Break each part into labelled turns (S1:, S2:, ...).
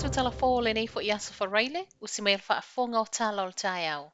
S1: atu tala fou o lenei fo'i aso Faraile, usi mai le faafofoga o Tala o le Taeao.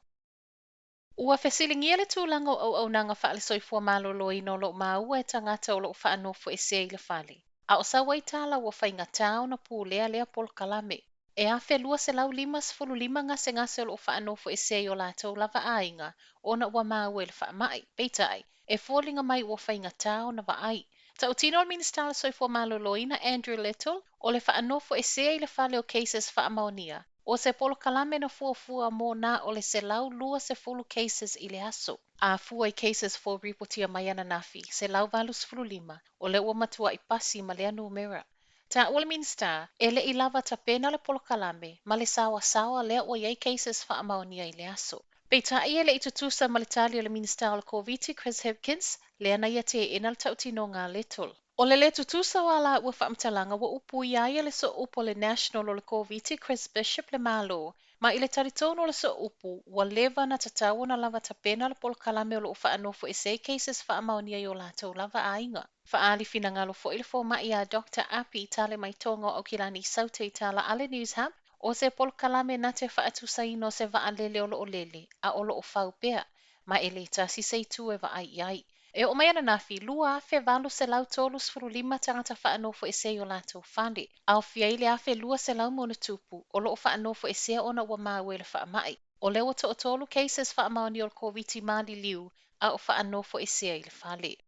S1: Ua fesiligia le tulaga o auaunaga faale-soifua maloloina o lo o maua e tagata o lo o faanofoesea i le fale, a o sau ai tala ua faigata ona pulea lea polokalame. E 1,255 gasegase o lo o faanofoesea i o latou lava aiga ona ua maua i le faamai. Peitai, e foliga mai ua faigata ona vaai. Tautino le Minisita o le Soifua Maloloina Andrew Little, o le faanofoesea i le fale o cases faamaonia, o se polokalame na fuafua mo na o le 120 cases i le aso. A fua i cases fou ripotia mai ananafi, 185, o lea ua matuai pasi ma lea numera. Taua le Minisita, e le i lava tapena le polokalame ma le saoasaoa lea ua i ai cases faamaonia i le aso. Peitai e le i tutusa ma le tali a le Minisita o le Koviti Chris Hipkins, lea na ia teena le tautinoga a Little. O le lē tutusa o a lāua faamatalaga ua upuia ai e le sooupu o le National o le Koviti Chris Bishop le Malo, ma i le talitonu o le sooupu, ua leva ona tatau ona lava tapena le polokalame o lo o faanofoesea i cases faamaonia i o latou lava aiga. Faaali finagalo foi le foma'i a Dr Api Talemaitoga o Aukilani i Saute i tala a le News Hub, o se polokalame na te faatusaina o se vaalele o lo o lele a o lo o fau pea, ma e le tasi se itu e vaai i ai. E oo mai ananafi, 2,835 tagata faanofoesea i o latou fale, aofia ai le 1,200+ o lo o faanofoesea ona ua maua i le faamai. O lea ua toatolu cases faamaonia o le Koviti maliliu a o faanofoesea i le fale.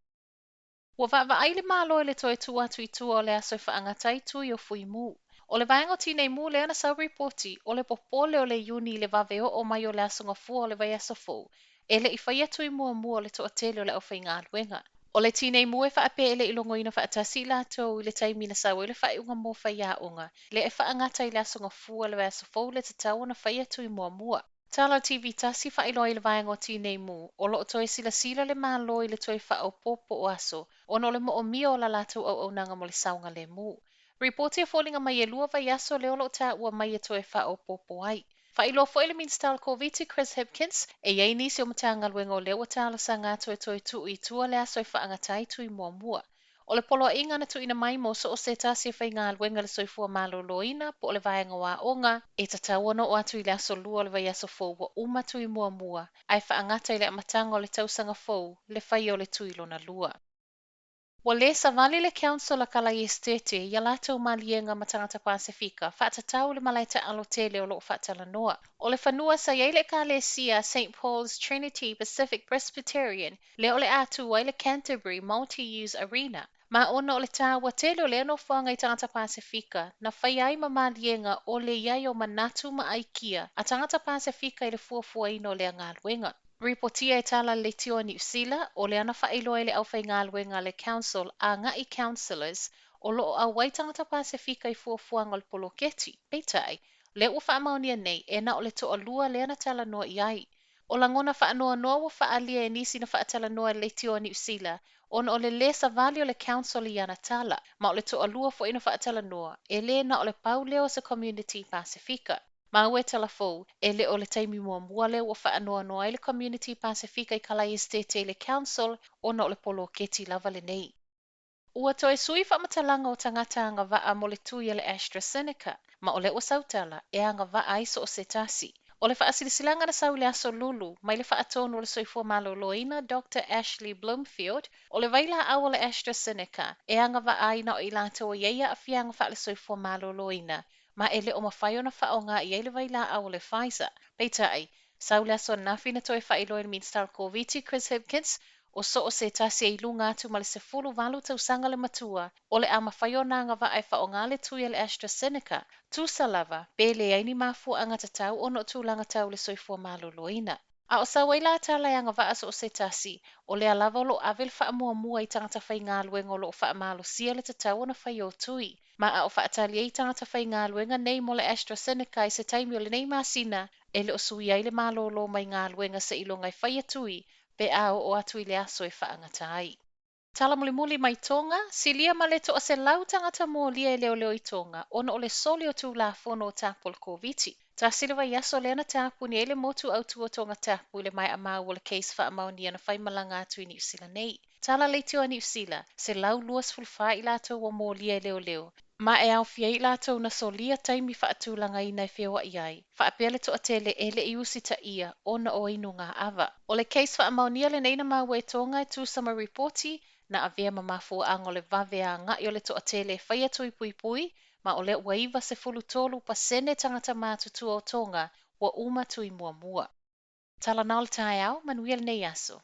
S1: Ua vaavaai le Malo i le toe tuu atu i tua o le aso e faagata ai tui o Fuimu. O le vaega o Tinei Mu lea na sau ripoti, o le popole o le Iuni i le vave oo mai o le aso Gafua o le vaiaso fou, e le i faia tui muamua o le toatele o le aufaigaluega. O le Tinei Mu e faapea e le i logoina faatasi i latou i le taimi na sau ai le faaiuga mo faiaoga, lea e faagata i le aso Gafua o le vaiaso fou le tatau ona faia tui muamua. Tala o TV tasi faailoa i le vaega o Tinei Mu, o lo o toe silasila le Malo i le toe faaopoopo o aso ona o le moomia o la latou auaunaga mo le saogalemu. Ripoti e foliga mai e 2 vaiaso lea o lo o taua mai e toe faaopoopo ai. Faailoa foi le Minisita o le Koviti Chris Hipkins, e i ai nisi o Matagaluega o lea ua talosaga atu e toe tuu i tua le aso e faagata ai tui muamua. O le poloaiga na tuuina mai mo so o se tasi e faigaluega i le soifua maloloina po o le vaega o aoga, e tatau ona oo atu i le aso 2 o le vaiaso fou ua uma tui muamua, ae faagata i le amataga o le tausaga fou le faia o le tui lona lua. Ua lē savali le Council a Kalaiestete i a latou maliega ma tagata Pasefika faatatau i le malae taalo tele o lo o faatalanoa. O le fanua sa i ai le ekalesia St Paul's Trinity Pacific Presbyterian lea o le a tu ai le Canterbury Multi-Use Arena. Ma ona o le tāua tele o lea nofoaga i tagata Pasefika, na faia ai ma maliega o le i ai o manatu ma aikia a tagata Pasefika i le fuafuaina o lea galuega. Ripotia e tala le leitioa Niu Sila, o lea na faailoa e le aufaigaluega a le Council agai councillors o lo o auai tagata Pasefika i fuafuaga o le poloketi. Peitai, lea ua faamaonia nei, e na o le toalua lea na talanoa i ai. O lagona faanoanoa ua faaalia e nisi na faatalanoa e le leitioa Niu Sila, ona o le lē savali o le Council i ana tala, ma o le toalua foi na faatalanoa, e lē na o le pau lea o se community Pasefika. Maua e tala fou, e le o le taimi muamua lea ua faanoanoa ai le community Pasefika i Kalaiestete i le Council ona o le poloketi lava lenei. Ua toe sui faamatalaga o tagata agavaa mo le tui a le AstraZeneca, ma o lea ua sau tala e agavaa ai so o se tasi. O le faasilasilaga na sau i le aso Lulu mai le faatonu o le soifua maloloina Dr Ashley Bloomfield, o le vailaau o le AstraZeneca e agavaa ai na o i latou e i ai aafiaga faale-soifua maloloina, ma e le o mafai ona faaaoga i ai le vailaau o le Pfizer. Peitai, sau le aso ananafi na toe faailoa e le Minisita o le Koviti Chris Hipkins, o so o se tasi e i luga atu ma le 18 tausaga le matua, o le a mafai ona agavaa e faaaoga le tui a le AstraZeneca, tusa lava pe leai ni mafuaaga tatau ona o tulaga tau le soifua maloloina. A o sau ai la tala e agavaa so o se tasi, o lea lava o lo o ave le faamuamua i tagata faigaluega o lo o faamalosia le tatau ona faia o tui. Ma a o faatali ai tagata faigaluega nei mo le AstraZeneca i se taimi o lenei masina, e le o suia ai le malolo mai galuega seiloga e faia tui pe a oo atu i le aso e faagata ai. Tala mulimuli mai Tonga, silia ma le 100 tagata molia e leoleo i Tonga ona o le soli o Tulafono o tapu o le Koviti. Tasi le vaiaso lea na tapuni ai le motu autu o Tongatapu i le maea maua o le case faamaonia na faimalaga atu i Niu Sila nei. Tala leitioa Niu Sila, 124 i latou ua molia e leoleo. Ma e aofia ai i latou na solia taimi faatulagaina e feoai ai, faapea le toatele e le i usitaia ona o inuga ava. O le case faamaonia lenei na maua e Toga e tusa ma ripoti na avea ma mafuaaga o le vave agai o le toatele e faia tui puipui, ma o lea ua 93% tagata matutua o Toga ua uma tui muamua. Talanoa le taeao, manuia lenei aso.